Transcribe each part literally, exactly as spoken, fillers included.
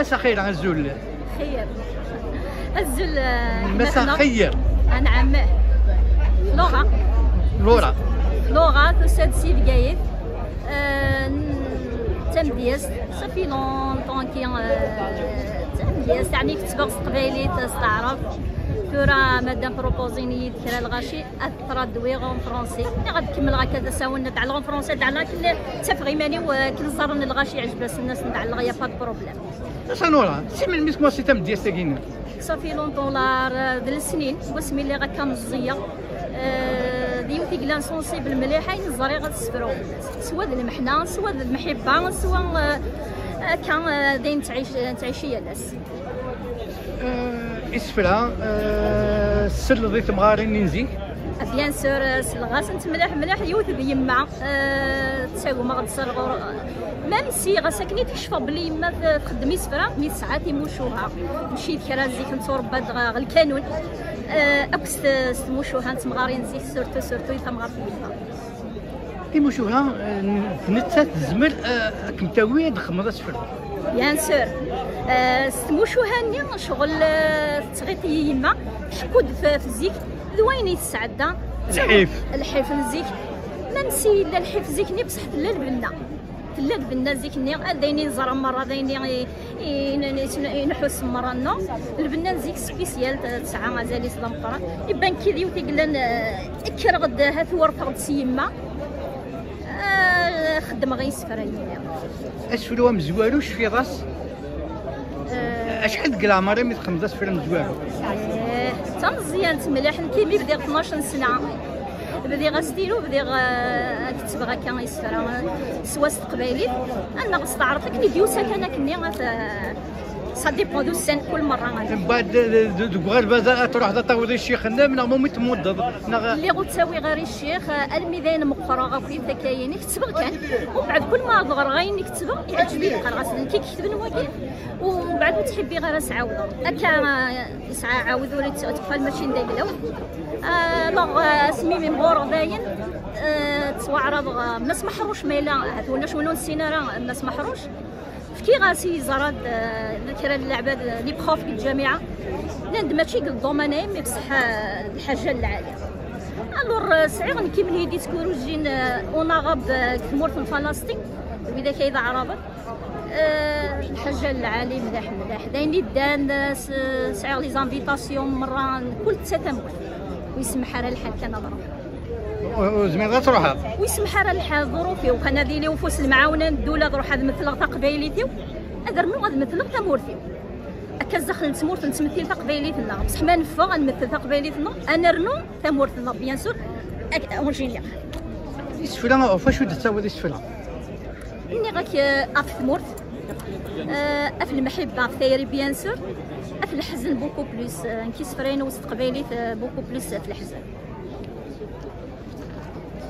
مساء الخير، azul. خير. Azul. مساء الخير. Anɛam. Laura. Laura. Laura, tusa-d si Bgayet. Euh, d tamedyazt. Ça fait longtemps que, euh, d tamedyazt, yeɛni kettbeɣ s teqbaylit, s taɛrabt. Tura madame proposé-iyi-d kra lɣaci, ad traduiɣ en français. Neɣ ad kemmleɣ akka d asawen, ad ɛelleɣ en français, ad ɛelleɣ akken ttafeɣ iman-iw, euh, akken ẓẓaren lɣaci iɛjeb-asen, ad asen-d-ɛelleɣ, y a pas de problème. Acu Laura, si melmi tmasi tamedyazt-agi-nni? Ça fait longtemps, la, d lesnin, seg wasmi lliɣ akka meẓẓiyeɣ. Euh, d yiwet i yellan sensible mliḥ, ayen ẓriɣ ad sefruɣ fell-as. Swa d lmeḥna, swa d lmḥibba, swa, euh, akka, euh, d ayen nettɛic-, nettɛici yal ass. Euh, isefra, euh, tselleḍ i temɣarin-nni n zik? Ah, bien sûr, euh, selleɣ-asent mliḥ mliḥ, yiwet d yemma, euh, ttagmeɣ-d s ɣur-, même si ɣas akken i d-kecfeɣ belli yemma t-, txeddem isefra, mi tesɛa timucuha, mačči d kra zik netturebba-d ɣ-, ɣer lkanun, euh, akk s t-, s tmucuha n temɣarin zik, surtout, surtout i tamɣart n yemma. Timucuha, euh, n-, nettat tezmer, euh, ad kem-tawi ad txedmeḍ asefru. Bien sûr. Euh, s tmucuha-nni, ccɣel, euh, tettɣiṭ-iyi yemma, cku-d f-, f zik, d wayen i tesɛedda. Lḥif. Lḥif n zik. Même si yella lḥif zik-nni, bṣeḥ tella lbenna. Tella lbenna zik-nni, d ayen i neẓra merra, d ayen i, i, i, i nḥuss merra-nneɣ. Lbenna n zik spécial, t-, tesɛa azal-is d ameqqran. Iban kan d yiwet i yellan, euh, kkreɣ-d, ha twurfeɣ-d s yemma. Ah, xeddmeɣ isefra-nni. Asefru amezwaru, tecfiḍ-as? Eh, acḥal deg leɛmer imi txedmeḍ asefru amezwaru? Eh, d tameẓyant mliḥ, nekk imi bdiɣ tnac n sna. Bdiɣ astilu, bdiɣ, eh, kettbeɣ akka isefra, eh, swa s teqbaylit, annaɣ s taɛrabt, akken i d-yusa kan akkenni, ad, eh, ça dépend d ussan, kul merra. Mbeɛd, eh, d-, deg uɣerbaz ad truḥeḍ ad tawiḍ i ccix-nnem, neɣ mumi tmuddeḍ, neɣ? Lliɣ ur ttawiɣ ara i ccix, eh, almi d ayen meqqreɣ akk i takkayin-ik. Kettbeɣ kan, umbeɛd kul ma ɣreɣ ayen i kettbeɣ, iɛǧeb-iyi, qqareɣ-as d nekk i iketben wagi, umbeɛd ur ttḥibbiɣ ara s-ɛawdeɣ. Akka, eh, yesɛa ɛawed ur yettuqfal mačči d aglaw. Eh, alors, eh, asmi mi mɣureɣ dayen, eh, ttwaɛraḍeɣ, eh, Mass Meḥruc ma yella, ahat ulac win ur nessin ara, eh, Mass Meḥruc. Fkiɣ-as i yeẓra-d, eh, d kra n leɛbad, eh, les profs deg lǧamiɛa. Nnan-d mačči deg le domaine-im, mais bṣeḥ, eh, d lḥaǧa n lɛali. Alors, eh, sɛiɣ nekk imlhi di tkurujin, eh, honorable, eh, deg tmurt n Falastin, d widak ay d aɛraben. Eh, lḥaǧa n lɛali mliḥ mliḥ. D ayen i ddan, eh, s-, sɛiɣ les invitations merra n kul tamurt. Ur isemmeḥ ara lḥal kan ad ruḥeɣ. Ur, ur zmireɣ ad truḥeḍ? Ur isemmeḥ ara lḥal, ḍuṛuf-iw. Kan ad iliɣ ufus lemɛawna n ddula ad ruḥeɣ ad metleɣ taqbaylit-iw, ad rnuɣ ad metleɣ tamurt-iw. Akka zdaxel n tmurt nettmettil taqbaylit-nneɣ. Bṣeḥ ma neffeɣ ad nmettel taqbaylit-nneɣ, ad nernu tamurt-nneɣ, bien sûr, ak-, en général. Isefra, ɣef wacu i d-tettawiḍ isefra? Nniɣ-ak, eh, ɣef tmurt, eh, ɣef lemḥibba, ɣef tayri, bien sûr, ɣef leḥzen, beaucoup plus, eh, nekk isefra-inu s teqbaylit, eh, beaucoup plus ɣef leḥzen.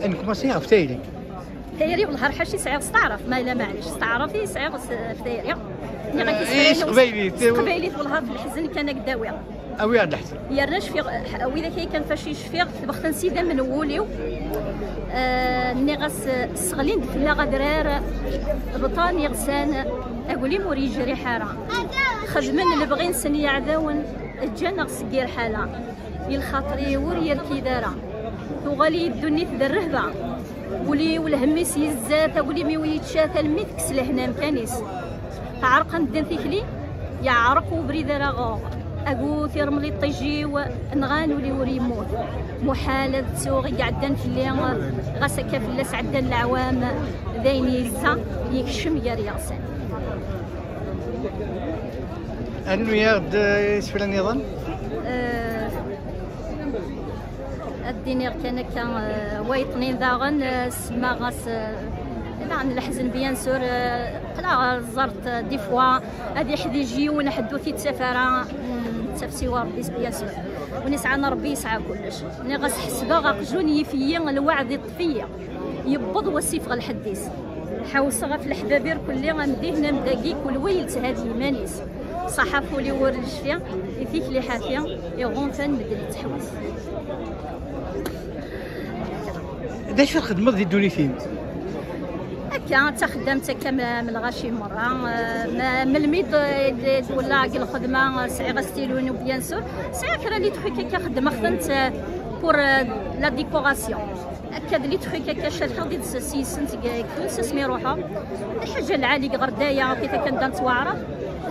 Ad nkumaṣi ɣef tayri. Tayri, wellah ar ḥaci sɛiɣ s taɛrabt, ma yella maɛlic, s taɛrabt i sɛiɣ s, ɣef tayri. Nniɣ-ak, eh, s teqbaylit, eh, s teqbaylit, wellah ɣef leḥzen kan ad k-d-awiɣ. Awi-aɣ-d leḥzen. Yerna cfiɣ, eh, widak ay kan faci cfiɣ, tebɣt n sida n wul-iw. Eh, nniɣ-as, eh, sseɣlin-d fell-aɣ adrar, bṭan iɣsan, aglim ur yejriḥ ara. Xedmen lebɣi-nsen yeɛdawen, ǧǧan-aɣ seg yir ḥala. I lxaṭer-iw ur yerkid ara. Tuɣal-iyi ddunit d rrehba. Ul-iw lhemm-is yezza, taglim-iw yečča, talmi tekkes lehna amkan-is. Teɛreq medden tikli, yeɛreq ubrid ara ɣuɣ. Agut irmel iṭij-iw, nɣan ul-iw ur yemmut. Muḥal ad ttuɣ i iɛeddan fell-i, ɣas akka fell-as ɛeddan leɛwam, d ayen yezza, yekcem gar yeɣsan. Rnu-yaɣ-d, eh, isefra nniḍen. Eh, ad d-iniɣ kan akka, eh, wa yeṭnin daɣen, eh, semmaɣ-as, eh, daɣen leḥzen, bien sûr, eh, qleɣ ẓert, eh, des fois, ad iḥdij yiwen ḥedd ur t-ittaf ara, mm, ttaf siwa Rebbi, bien sûr. Win isɛan Rebbi yesɛa kullec. Nniɣ-as ḥesbeɣ aqjun yif-iyi, lweɛd iṭṭef-iyi. Yewweḍ wass-if ɣer lḥedd-is. Ḥewseɣ ɣef leḥbab irkelli, am dihin am dagi, kul wa yeltehad iman-is. Ṣaḥa f ul-iw ur necfi, i tikli ḥafi, iɣunfan medden ittḥewwis. D acu txedmeḍ di ddunit-im? Ad Akka d taxeddamt akka m- m lɣaci merra. Euh, ma- melmi d- d- d-wella deg lxedma, euh, sɛiɣ astilu-inu, bien sûr. Sɛiɣ kra n les trucs akka xeddmeɣ-tent, euh, pour, euh, la décoration. Akka d les trucs akka cerḥeɣ di s- s yis-sent deg deg Tunes asmi ruḥeɣ. Lḥaǧa lɛali ɣer daya, akkit akka nda nettwaɛreḍ.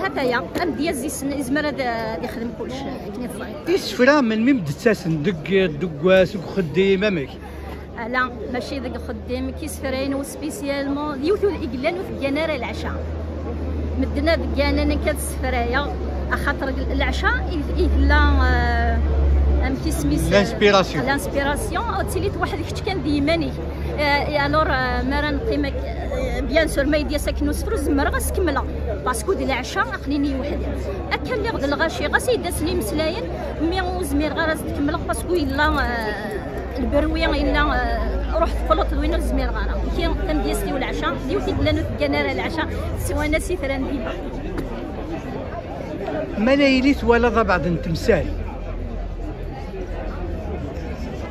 Hataya, amedyaz yessen, yezmer ad ad yexdem kullec, akken i teẓriḍ. Isefra melmi m-d-ttasen, deg deg wass, deg uxeddim, amek? Ala, mačči deg uxeddim, k isefra-inu spécialement d yiwet ur i yellan ur teggan ara leɛca. Medden ad gganen akka d sefrayeɣ, axaṭer leɛca i i tella, euh, amek isem-is? L'inspiration. L'inspiration, ad tili weḥd kečč kan d yiman-ik. Euh, et alors, euh, mi ara neqqim ak- euh, bien sûr, ma yeddi-yas akken usefru, zemreɣ ad s-kemmleɣ. Parce que d leɛca, aql-ini weḥd-i. Akka lliɣ d lɣaci, ɣas ay d-asen imeslayen, mi ur zmireɣ ara ad s-d-kemmleɣ, parce que yella, euh, lberwi, yella, euh, ruḥ teqqleḍ d win ur zmireɣ ara. Ki tamedyazt-iw leɛca, d yiwet i yellan ur teggan ara leɛca, teswan-as itran dima. Ma la yili twalaḍ abeɛd n temsal,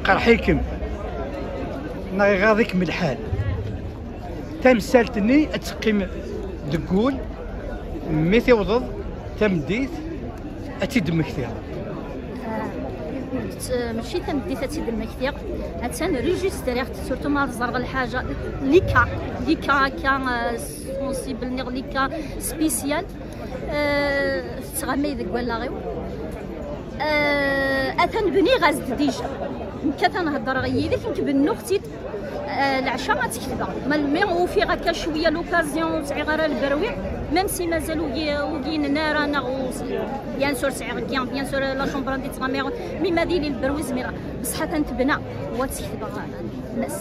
qerḥ-ikem, neɣ iɣaḍ-ikem lḥal, tamsalt-nni ad teqqim deg wul, mi tiwḍeḍ tameddit ad tt-id-mmektiɣ. Ah, mačči tameddit ad tt-id-mmektiɣ. Attan registriɣ-tt, surtout ma ẓerɣ lḥaǧa, les cas, les cas akka, euh, sensible, neɣ les cas spécial. Euh, tettɣamay deg wallaɣ-iw. Euh, atan bniɣ-as-d déjà. Nekk atan heddreɣ yid-k, nekk bennuɣ-tt-id. Euh, leɛca ad tt-ketbeɣ. Ma mi ufiɣ akka cwiya l'occasion ur sɛiɣ ara lberwi, même si mazal ur yi-, ur yi-yenna ara neɣ ur s-, bien sûr sɛiɣ gain, bien sûr la chambre andi ttɣamiɣ, mi ma d-yili lberwi zmireɣ. Bṣeḥ atan tebna, wa ad tt-ketbeɣ, euh, mass.